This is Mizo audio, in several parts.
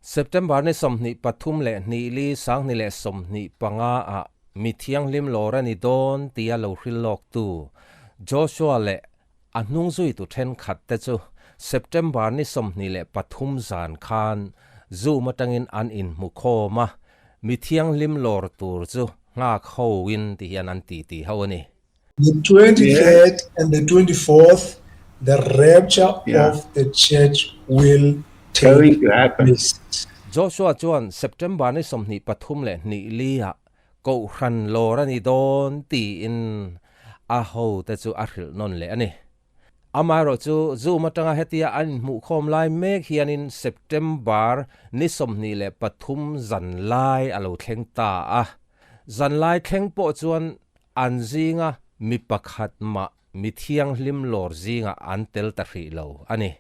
September ni 23 leh hnih li 2025 ah mi thianghlim lawr a ni dawn tia lo hril lawk tu Joshua leh a hnung zui tu thenkhat te chu September ni 23 zan khan Zoom atangin an inhmu khawm a, mi thianghlim lawr tur chu nghak ho in ti hian an ti ti ho a ni. The 23rd and the 24th, the rapture of the church will take place. Joshua chuan September ni 23 leh hnih li ah Kohhran lawr a ni dawn tiin a hote chu a hrilh nawn leh a ni. Amaherawhchu, Zoom atanga hetia an inhmuhkhawm lai mek hianin September ni 23 zanlai a lo thleng ta a. Zanlai thleng pawh chuan an zinga mi pakhat mah mi thianghlim lawr zingah an tel ta hrih lo a ni.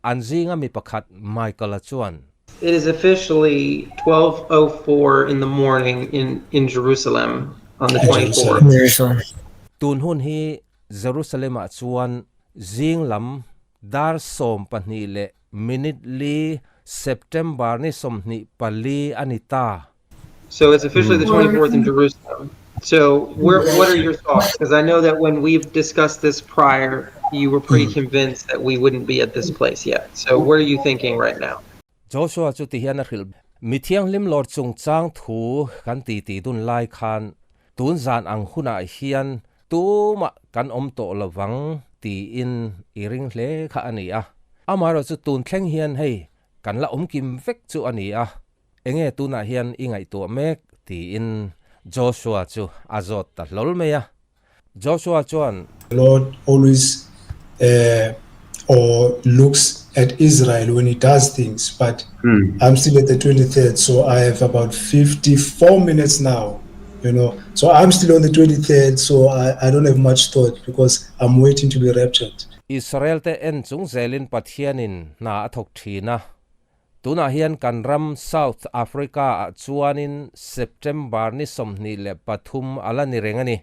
An zinga mi pakhat Michael-a chuan. It is officially 12:04 in the morning in in Jerusalem on the 24th. Tun hun hi Jerusalem-ah chuan zing lam dar 12 leh minute li September ni 24 a ni ta. So it's officially the 24th in Jerusalem. So where, what are your thoughts? Because I know that when we've discussed this prior, you were pretty convinced that we wouldn't be at this place yet. So what are you thinking right now? Joshua chu ti hian a hrilh. Mi thianghlim lawr chungchang thu kan titi dun lai khan tun zan ang hunah hian tumah kan awm tawh lovang tiin i ring hle kha a ni a. Amaherawhchu tun thleng hian hei kan la awm kim vek chu a ni a. Enge tunah hian i ngaihtuah mek? tiin Joshua chu a zawt ta hlawl mai a. Joshua chuan. The Lord always uh, or looks at Israel when he does things, but I'm still at the 23rd, so I have about 54 minutes now, you know. So I'm still on the 23rd, so I, I don't have much thought because I'm waiting to be raptured. Israel te en chung zelin Pathianin hna a thawk thin a. Tunah hian kan ram South Africa ah chuanin September ni 23 a la ni reng a ni.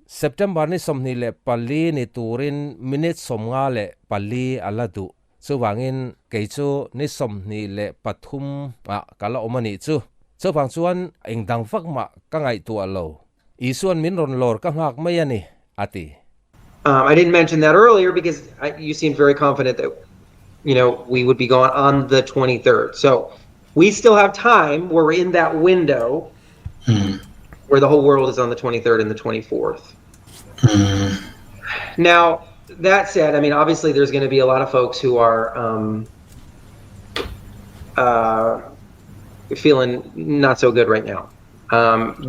September ni 24 ni turin minute 54 a la duh. Chuvangin kei chu ni 23 ah ka la awm a nih chu. Chuvang chuan eng dang vak mah ka ngaihtuah lo. Isuan min rawn lawr ka nghak mai a ni, a ti. I didn't mention that earlier because I, you seemed very confident that we would be gone on the 23rd. So we still have time where we're in that window where the whole world is on the 23rd and the 24th. Now, that said, I mean, obviously there's going to be a lot of folks who are feeling not so good right now.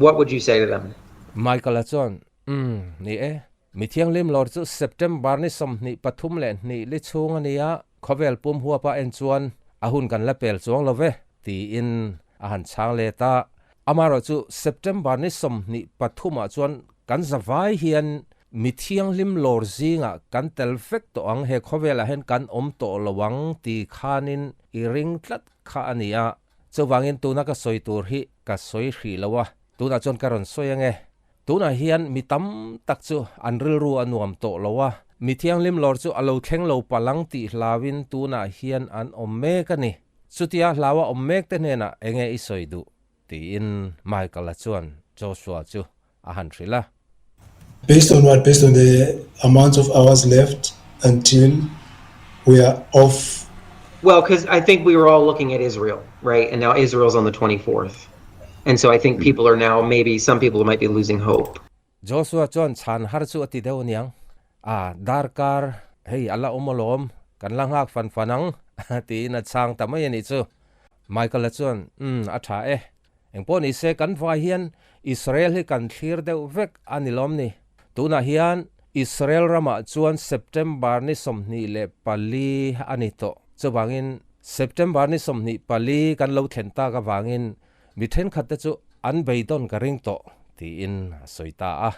What would you say to them? Michael-a chuan, Umm, ni e. Mi thianghlim lawr chu September ni 23 leh hnih li chhung a ni a, khawvel pum huapa en chuan a hun kan la pel chuang lo ve, tiin a han chhang let a. Amaherawhchu September ni 23 ah chuan kan zavai hian mi thianghlim lawr zingah kan tel vek tawh ang, he khawvelah hian kan awm tawh lo ang ti khanin i ring tlat kha a ni a. Chuvangin tuna ka sawi tur hi ka sawi hrih lo a, tunah chuan ka rawn sawi ange. Tunah hian mi tam tak chu an rilru a nuam tawh lo a, mi thianghlim lawr chu a lo thleng lo palang tih hlauin tunah hian an awm mek a ni. Chutia hlaua awm mek te hnenah enge i sawi duh? tiin Michael-a chuan Joshua chu a han hrilh a. Based on what? Based on the amount of hours left until we are off. Well, because I think we were all looking at Israel, right? And now Israel's on the 24th. And so I think people are now, maybe some people might be losing hope. Joshua chuan chhan har chu a ti deuh aniang. A, darkar hei a la awm alawm, kan la nghak fan fan ang, tiin a chhang ta mai a nih chu. Michael-a chuan, Umm, a tha e. Engpawh ni se kan vai hian Israel hi kan thlir deuh vek a ni lawm ni. Tunah hian Israel ramah chuan September ni 24 a ni tawh. Chuvangin September ni 24 kan lo thlen tak avangin mi thenkhat te chu an beidawn ka ring tawh tiin a sawi ta a.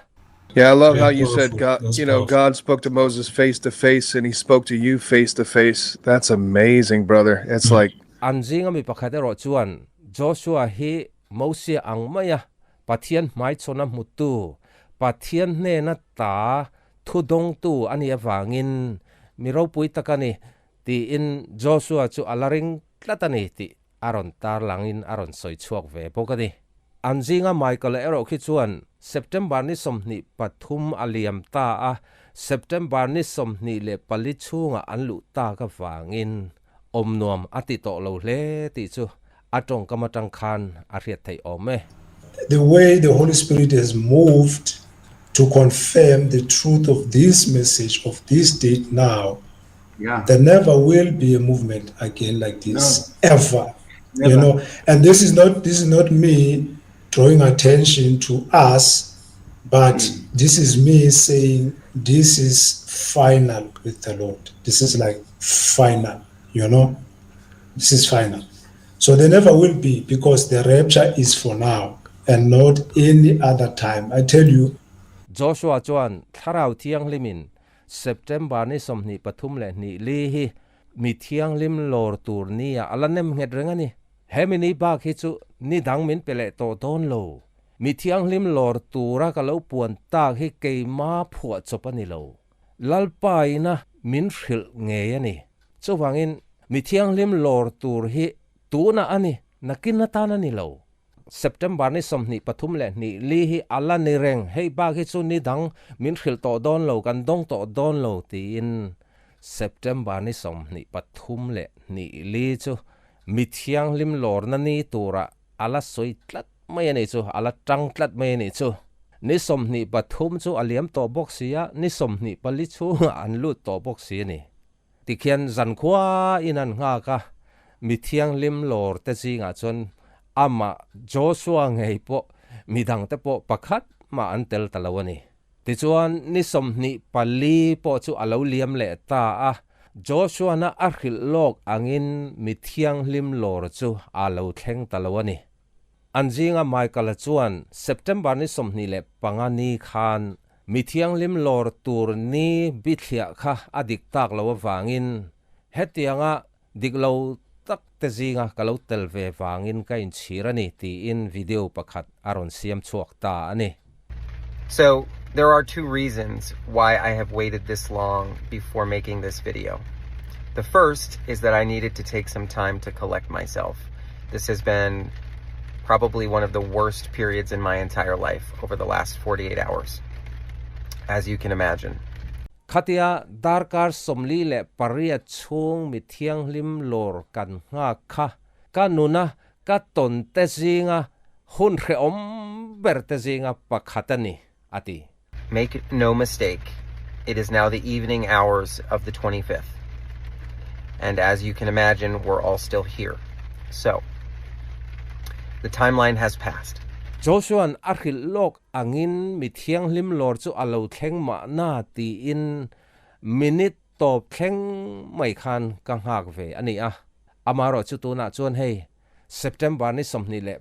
Yeah, I love how you said God, God spoke to Moses face to face and he spoke to you face to face. That's amazing, brother. It's like An zinga mi pakhat erawh chuan Joshua hi Mosia ang maia Pathian hmaichhawn a hmutu, Pathian hnena ta thu dawngtu a nih avangin mi ropui tak a ni tiin Joshua chu a la ring tlat a ni tih. a rawn tarlangin a rawn sawi chhuak ve bawk a ni. An zinga Michael-a erawh khi chuan September ni 23 a liam ta a, September ni 24 chhungah an luh tak avangin awm nuam a ti tawh lo hle tih chu a tawngkam atang khan a hriat theih awm e. The way the Holy Spirit has moved to confirm the truth of this message of this date now, Yeah. There never will be a movement again like this No. ever. Never. You know, and this is not this is not me drawing attention to us, but this is me saying this is final with the Lord. This is like final, you know. This is final. So there never will be because the rapture is for now and not any other time. I tell you, Joshua chuan Thlarau Thianghlimin September ni 23 leh li hi mi thianghlim lawr tur nia a la nem nghet reng a ni. Hemi ni bak hi chu ni dang min pe leh tawh dawn lo. Mi thianghlim lawr tura ka lo puan tak hi keima phuah chawp a ni lo. Lalpaina min hrilh ngei a ni. Chuvangin mi thianghlim lawr tur hi tunah a ni, nakin atan a ni lo. September ni 23 leh li hi a la ni reng, hei bak hi chu ni dang min hrilh tawh dawn lo, kan dawng tawh dawn lo tiin September ni 23 leh li chu mi thianghlim lawrna ni tura a la sawi tlat mai a ni chu, a la tang tlat mai a ni chu. Ni 23 chu a liam tawh bawk si a, ni 24 chhungah an lut tawh bawk si a ni. Tikhian zankhua in an nghak a, mi thianghlim lawr te zingah chuan amah Joshua ngei pawh midang te pawh pakhat mah an tel ta lo a ni. Tichuan ni 24 pawh chu a lo liam leh ta a, Joshua-na a hrilh lawk angin mi thianghlim lawr chu a lo thleng ta lo a ni. An zinga Michael-a chuan September ni 25 ni khan mi thianghlim lawr tur ni bithliah kha a dik tak lo avangin hetianga dik lo tak te zinga ka lo tel ve vangin ka inchhir a ni tiin video pakhat a rawn siam chhuak ta a ni. So, there are two reasons why I have waited this long before making this video. The first is that I needed to take some time to collect myself. This has been probably one of the worst periods in my entire life over the last 48 hours, as you can imagine. Khatia darkar 48 chhung mi thianghlim lawr kan nghak kha ka nuna ka tawn te zinga hun hrehawm ber te zinga pakhat a ni, a ti. Make no mistake, it is now the evening hours of the 25th. And as you can imagine, we're all still here. So, the timeline has passed. Joshua'n a hrilh lawk angin mi thianghlim lawr chu a lo thleng mahna tiin minute tawp thleng mai khan ka nghak ve a ni a. Amaherawh chu tunah chuan hei September ni 25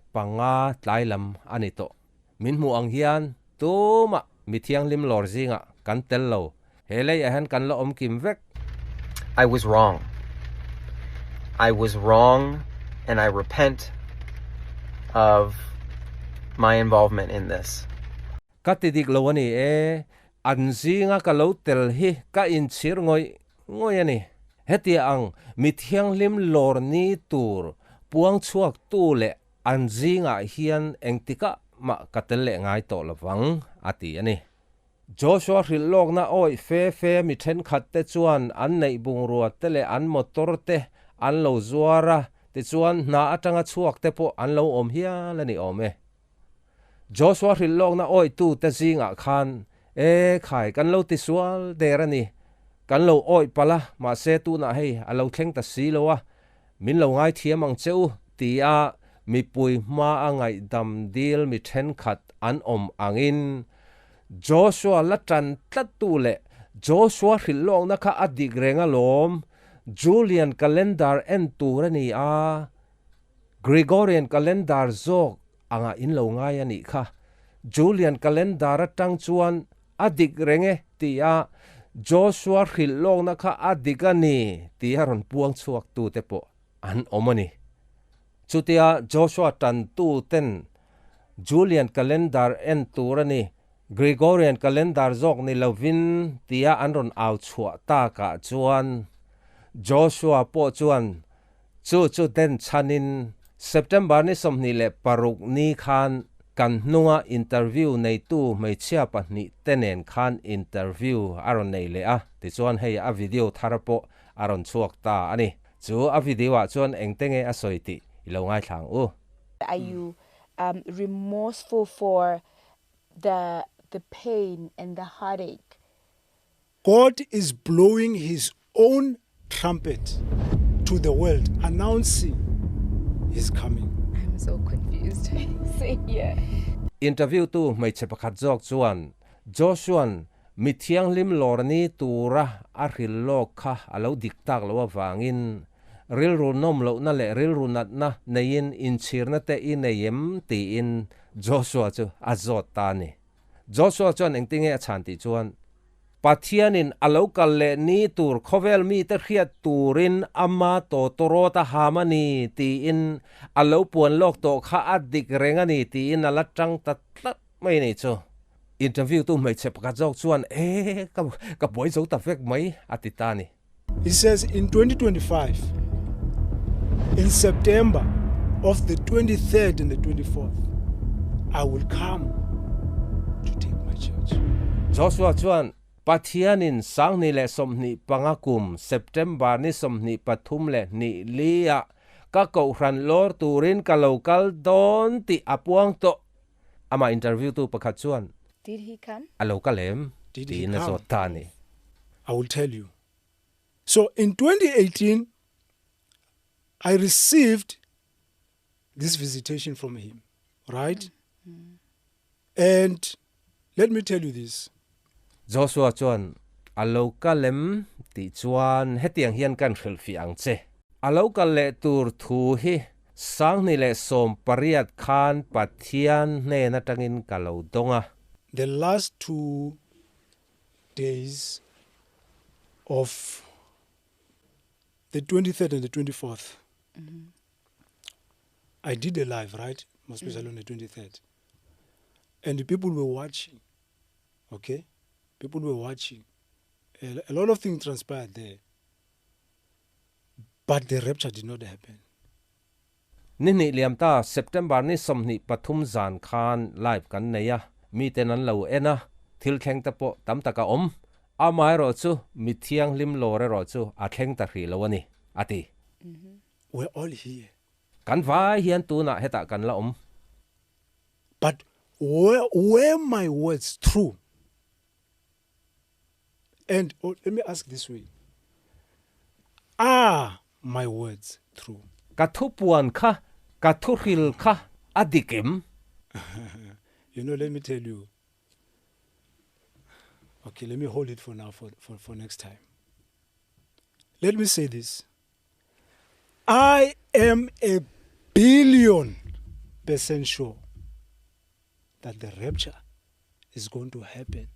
tlai lam a ni tawh. Min hmuh ang hian tumah mi thianghlim lawr zingah kan tel lo. He lei ah hian kan la awm kim vek. I was wrong. I was wrong and I repent of my involvement in this. Ka ti dik lo a ni e, an zinga ka lo tel hi ka inchhir ngawih ngawih a ni. Hetia ang mi thianghlim lawr ni tur puang chhuak tu leh an zingah hian engtikah mah ka tel leh ngai tawh lovang, a ti a ni. Joshua hrilh lawkna awih fe fe mi thenkhat te chuan an neih bungrua te leh an motor te an lo zuar a, tichuan hna atanga chhuak te pawh an lo awm hial a ni awm e. Joshua hrilh lawkna awih tu te zingah khan, E khai, kan lo ti sual der a ni. Kan lo awih palh a, mahse tunah hei a lo thleng ta si lo a, min lo ngaithiam ang che u, ti a mipui hma a ngaihdam dil mi thenkhat an awm angin Joshua la tan tlat tu leh Joshua hrilh lawkna kha a dik reng alawm, Julian calendar en tur a ni a, Gregorian calendar zawk anga in lo ngai a nih kha. Julian calendar atang chuan a dik reng e ti a, Joshua hrilh lawkna kha a dik a ni ti a rawn puang chhuak tu te pawh an awm a ni. Chutia Joshua tan tu ten Julian calendar en tur a ni, Gregorian calendar zawk ni lovin tia an rawn au chhuah takah chuan Joshua pawh chuan chu chu den chhanin. September ni 26 ni khan kan hnunga interview neitu hmeichhia pahnih te nen khan interview a rawn nei leh a, tichuan hei a video thar pawh a rawn chhuak ta a ni. Chu a video ah chuan engte nge a sawi tih i lo ngaithla ang u. Are you um remorseful for the the pain and the heartache? God is blowing his own trumpet to the world announcing his coming. I'm so confused. Same here. Interview tu hmeichhe pakhat zawk chuan Joshua'n mi thianghlim lawr ni tura a hril lawk kha a lo dik tak loh avangin rilru nawm lohna leh rilru natna neiin inchhirna te i nei em tiin Joshua chu a zawt ta a ni. Joshua chuan engtinge a chhan tih chuan, Pathianin a lo kal leh ni tur khawvel mite hriat turin ama tawtawrawt a ham a ni tiin a lo puan lawk tawh kha a dik reng a ni tiin a la tang ta tlat mai a ni chu. Interview tu hmeichhe pakhat zawk chuan, E, ka, ka buai zo ta vek mai a ti ta a ni. He says in 2025, in September of the 23rd and the 24th, I will come to take my church. Joshua chuan, Pathianin 2025 kum September ni 23 leh lia ka kohhran lawr turin ka lo kal dawn tih a puang tawh. Amah interview tu pakhat chuan, Did he come? A lo kal em? Did he tiin a come? zawt ta a ni. I will tell you. So in 2018, I received this visitation from him, right? And let me tell you this. Joshua chuan, A lo kal em? tih chuan hetiang hian kan hrilhfiah ang che. A lo kal leh tur thu hi 2018 khan Pathian hnen atangin ka lo dawng a. The last two days of the 23rd and the 24th, I did a live, right? More especially on the 23rd. And the people were watching, okay? People were watching. A, a lot of things transpired there. But the rapture did not happen. Ni hnih liam ta September ni 23 zan khan live kan nei a, miten an lo en a, thil thleng te pawh tam tak a awm. Amaherawh chu mi thianghlim lawr erawh chu a thleng ta hrih lo a ni, a ti. We're all here. Kan vai hian tunah hetah kan la awm. But were, were my words true? And oh, let me ask this way. Are my words true? Ka thupuan kha, ka thuhril kha a dik em? You know, let me tell you. Okay, let me hold it for now for, for, for next time. Let me say this. I am a billion percent sure that the rapture is going to happen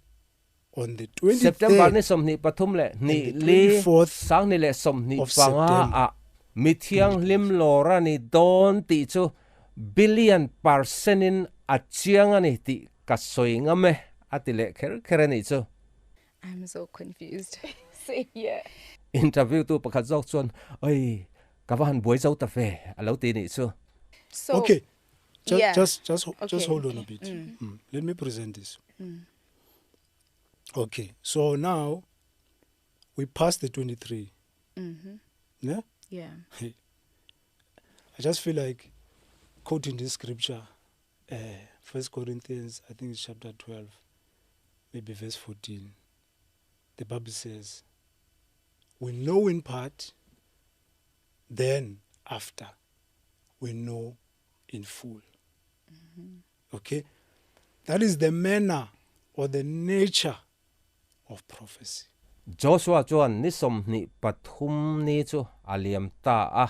on the September 23rd ni 23 leh and hnih the li 24th 2025 of September. ah mi thianghlim lawr a ni dawn tih chu billion percent in a chiang a ni tih ka sawi ngam e a ti leh kher kher a nih chu. I'm so confused. Same here. Interview tu pakhat zawk chuan Oi, ka va han buai zo ta ve a lo ti nih chu. So Okay, just yeah. just just just Okay. hold on a bit. Let me present this. Okay, so now we passed the 23. Yeah? Yeah. I just feel like quoting this scripture, First Corinthians, I think it's chapter 12, maybe verse 14. The Bible says, we know in part, then after we know in full. Okay? That is the manner or the nature of prophecy. Joshua chuan ni 23 ni chu a liam ta a.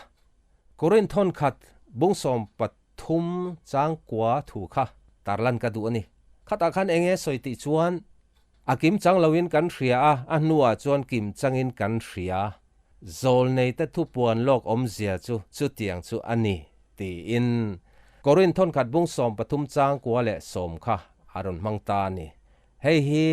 Korinth thawn khat bung 13 chang kua thu kha tarlan ka duh a ni. Khatah khan eng nge sawi tih chuan a kim chang loin kan hria a, a hnuah chuan kim changin kan hria. Zawl neite thu puan lawk awmzia chu chutiang chu a ni tiin Korinth thawn khat bung 13 chang kua leh sawm kha a rawn hmang ta a ni. Hei hi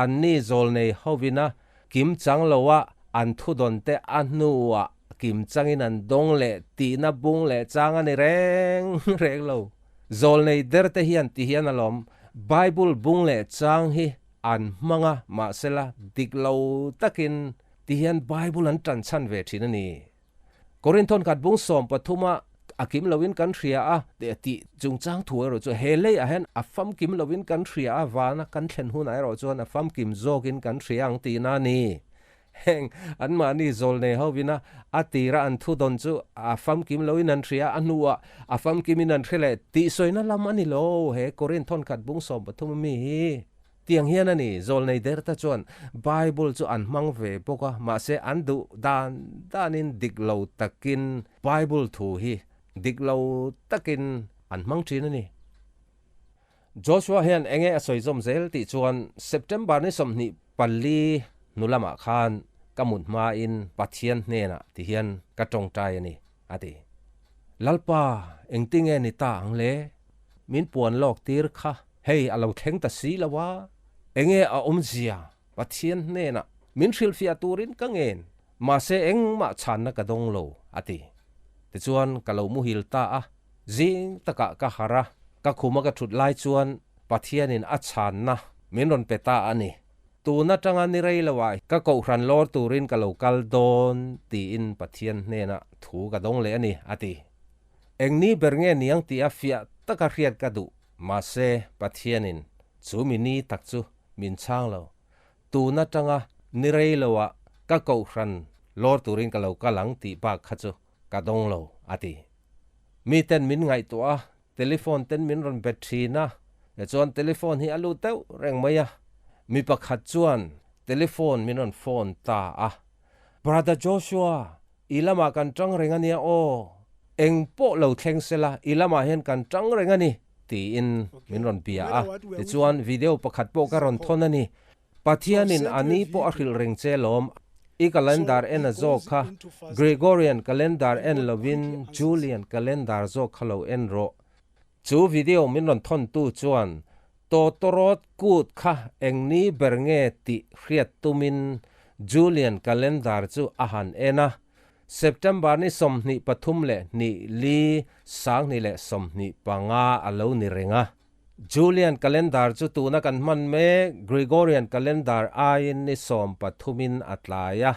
anni zawl nei hovina kim chang loa an thu dawn te a hnuah kim changin an dawng leh tihna bung leh chang a ni reng reng lo. Zawlnei der te hian ti hian alawm Bible bung leh chang hi an hmang a, mahsela dik lo takin ti hian Bible an tan chhan ve thin a ni. Korinthon khat bung 13 a a kim loin kan hria a, tih chungchang thu erawh chu he leiah hian a famkim loin kan hria a, vana kan thlen hunah erawh chuan a famkim zawkin kan hria ang tihna a ni. Heng anmahni zawlnei hovina a tira an thu dawn chu a famkim loin an hria a, a hnuah a famkimin an hre leh tih sawina lam a ni lo. He Korinthon khat bung 13 ami hi tiang hian a ni. Zawlnei der te chuan Bible chu an hmang ve bawk a, mahse an duh dan danin dik lo takin Bible thu hi dik lo takin an hmang thin a ni. Joshua hian enge a sawi zawm zel tih chuan September ni 24 hnu lamah khan ka mut hmain Pathian hnenah ti hian ka tawngtai a ni, a ti. Lalpa, engtinge ni ta ang le? Min puan lawk tir kha hei a lo thleng ta si lo a, enge a awmzia Pathian hnenah min hrilhfiah turin ka ngen, mahse engmah chhanna ka dawng lo, a ti. Tichuan ka lo muhil ta a. Zing takah ka harh a, ka khuma ka thut lai chuan Pathianin a chhanna min rawn pe ta a ni. Tun atanga ni rei loah ka kohhran lawr turin ka lo kal dawn tiin Pathian hnenah thu ka dawng leh a ni, a ti. Eng ni ber nge niang tia fiah taka hriat ka duh, mahse Pathianin chu mi ni tak chu min chhang lo. Tun atanga ni rei loah ka kohhran lawr turin ka lo kal ang tih bak kha chu ka dawng lo, a ti. Mi ten min ngaihtuah a, telephone ten min rawn bet thin a, tichuan telephone hi a lut deuh reng mai a. Mi pakhat chuan telephone min rawn phone ta a, Brother Joshua, i lamah kan tang reng a nia aw, eng pawh lo thleng sela i lamah hian kan tang reng a ni, tiin min rawn bia a. Tichuan video pakhat pawh ka rawn thawn a ni. Pathianin a ni pawh a hrilh reng che lawm. I calendar en a zawk kha Gregorian calendar en lovin Julian calendar zawk kha lo en rawh. Chu video min rawn thawntu chuan Tawtawrawt kut kha eng ni ber nge tih hriat tumin Julian calendar chu a han en a. September ni 23 leh li 2025 a lo ni reng a. Julian calendar chu tuna kan hman mek Gregorian calendar aiin ni 13 in a tlai a.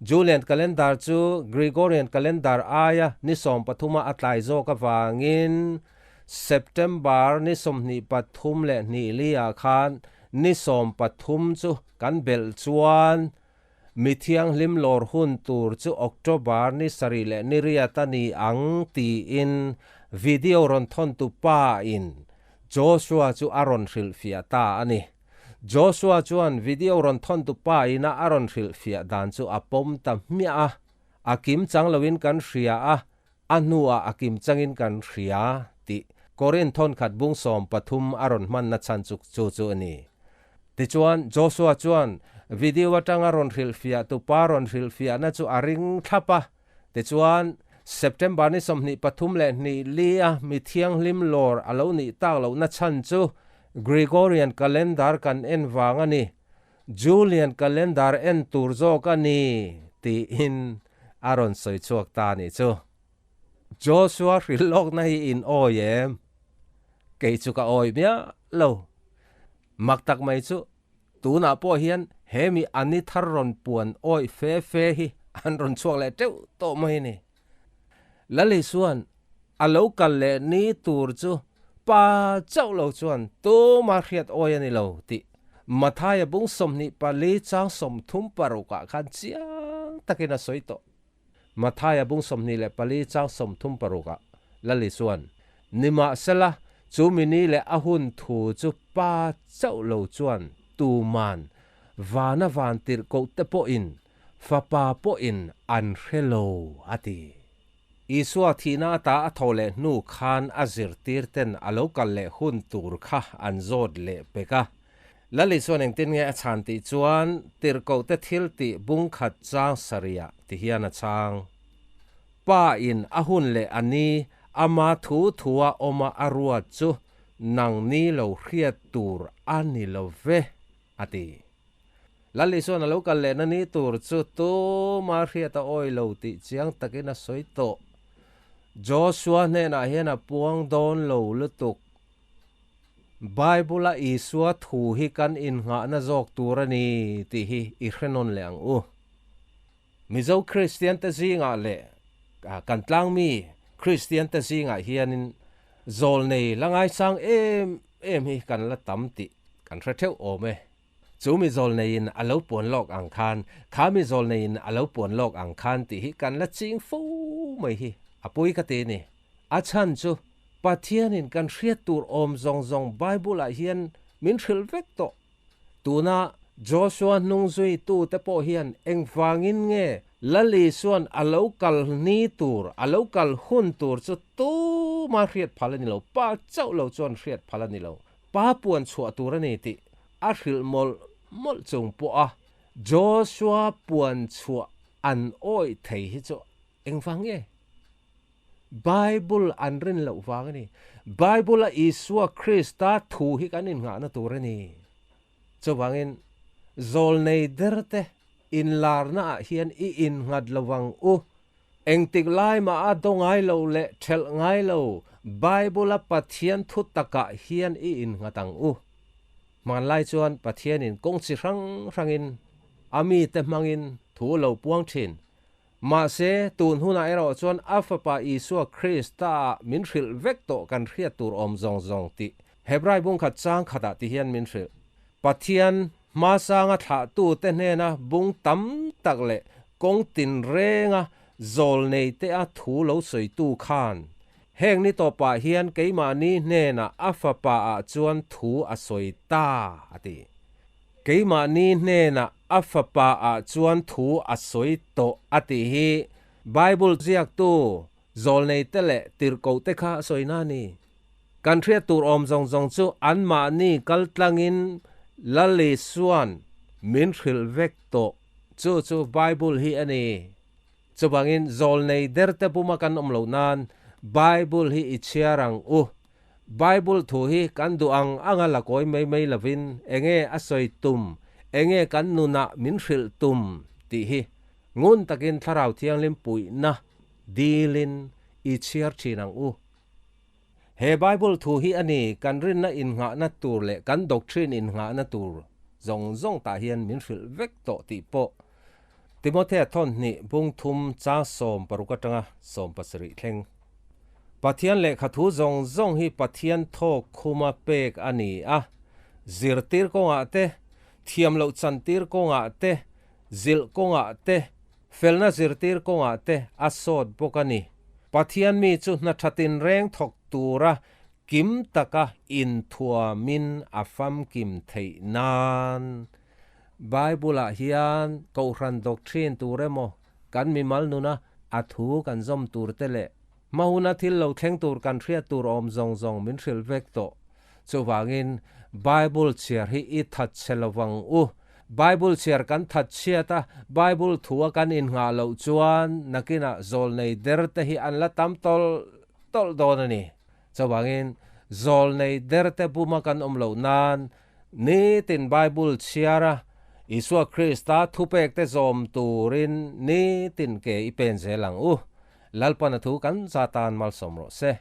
Julian calendar chu Gregorian calendar aia ni 13 a a tlai zawk avangin September ni 23 leh hnih li ah khan ni 13 chu kan belh chuan mi thianghlim lawr hun tur chu October ni 7 leh ni 8 a ni ang tiin video rawn thawntu pa in Joshua chu a rawn hrilhfiah ta a ni. Joshua chuan video rawn thawntu pa ina a rawn hrilhfiah dan chu a pawm ta hmiah a, a kim chang loin kan hria a, a hnuah a kim changin kan hria tih Korinth thawn khat bung 13 a rawn hmanna chhan chu chu chu a ni. Tichuan Joshua chuan video atanga rawn hrilhfiah tu pa rawn hrilhfiahna chu a ring thlap a. Tichuan September ni 23 leh hnih li a mi thianghlim lawr a lo nih tak lohna chhan chu Gregorian calendar kan en vang a ni. Julian calendar en tur zawk a ni tiin a rawn sawi chhuak ta nih chu. Joshua hrilh lawkna hi in awi em? Kei chu ka awi miah lo. Mak tak mai chu tunah pawh hian he mi ani thar rawn puan awi fe fe hi an rawn chhuak leh teuh tawh mai a ni. Lali chuan a lo kal leh ni tur chu pa chauh lo chuan tuma hriat awi a ni lo tih Mathaia bung 24 chang 36 ah khan chiang takin a sawi tawh. Mathaia bung 24 chang 36 ah Lali chuan nimahsela chu mi ni leh a hun thu chu pa chauh lo chuan tuman vana van tirh koh te pawhin fapa pawhin an hre lo a ti. Isua thihna ata a tho leh hnu khan a zirtir ten a lo kal leh hun tur kha an zawt leh pek a. Lali chuan engtin nge a chhan tih chuan tirhkoh te thil tih bung khat chang 7 ah ti hian a chhang. Pa in a hun leh a ni ama thu thua awma a ruat chu nang ni lo hriat tur a ni lo ve, a ti. Lal Isuan a lo kal lehna ni tur chu tuma hriat a awi lo tih chiang takin a sawi tawh. Joshua hnenah hian a puang dawn lo lutuk. Bible-a Isua thu hi kan innghahna zawk tur a ni tih hi i hre nawn leh ang u. Mizo Kristian te zingah leh kan tlangmi Kristian te zingah hianin zawlnei la ngaisang em em hi kan la tam tih kan hre theuh awm e. Chu mi zawlneiin a lo puan lawk ang khan, kha mi zawlneiin a lo puan lawk ang khan tih hi kan la ching fo mai hi a pui ka ti ni. A chhan chu Pathianin kan hriat tur awm zawng zawng Bible-ah hian min hrilh vek tawh. Tuna Joshua hnung zuitute pawh hian engvangin nge Lal Isuan a lo kal ni tur, a lo kal hun tur chu tuma hriat phal a ni lo, pa chauh lo chuan hriat phal a ni lo, pa puan chhuah tur a ni tih a hrilh mawlh mawlh chung pawha Joshua puan chhuah an awih thei hi chu engvang nge? Bible an rin loh vang a ni. Bible-a Isua Krista thu hi kan innghahna tur a ni. Chuvangin, zawlnei derte inlarnaah hian i innghat lo vang u. Engtik lai mah a do ngai lo leh ṭhelh ngai lo Bible-a Pathian thu takah hian i innghat ang u. Hmanlai chuan Pathianin kawng chi hrang hrangin a mite hmangin thu a lo puang ṭhin. Mahse, tun hunah erawh chuan a Fapa Isua Krista-ah min hrilh vek tawh kan hriat tur awm zawng zawng tih Hebrai bungkhat chang khatah ti hian min hrilh. Pathian hmasanga thlahtute hnena bung tam tak leh kawng tinrenga zawlneitea thu lo sawitu khan heng ni tawpah hian keimahni hnenah a Fapa-ah chuan thu a sawi ta, a ti. Keimahni hnenah a fapa ah chuan thu a sawi tawh a tih hi Bible ziaktu zawlneite leh tirhkohte kha a sawi na a ni. Kan hriat tur awm zawng zawng chu anmahni kal tlangin Lal Isua'n min hrilh vek tawh. Chu chu Bible hi a ni. Chuvangin zawlnei derte buma kan awm loh nan Bible hi i chhiar ang u. Bible thu hi kan duh ang anga la kawi mai mai lovin enge a sawi tum, enge kan nunah min hrilh tum tih hi ngun takin Thlarau Thianghlim puihna dilin i chhiar thin ang u. He Bible thu hi a ni kan rinna innghahna tur leh kan doctrine innghahna tur zawng zawng tah hian min hrilh vek tawh tih pawh Timothea thawn hnih bung thum chang 16 atanga 17 thleng. Pathian lehkha thu zawng zawng hi Pathian thawk khuma pek a ni a, zirtir kawngah te, thiam loh chantir kawngah te, zilh kawngah te, felna zirtir kawngah te a sawt bawk a ni. Pathian mi chu hna tha tinreng thawk tura kim taka inthuamin a famkim theih nan Bible-ah hian Kohhran doctrine tur emaw, kan mimal nuna a thu kan zawm tur te leh hma huna thil lo thleng tur kan hriat tur awm zawng zawng min hrilh vek tawh. Chuvangin, Bible chhiar hi i that chhe lo vang u. Bible chhiar kan that chhiat a, Bible thua kan innghah loh chuan nakinah zawlnei der te hi an la tam tawlh tawlh dawn a ni. Chuvangin, zawlnei der te buma kan awm loh nan Nitin Bible chhiar a, Isua Krista thupekte zawm turin nitin ke i pen zel ang u. Lalpana thu kan za tan malsawm rawh se.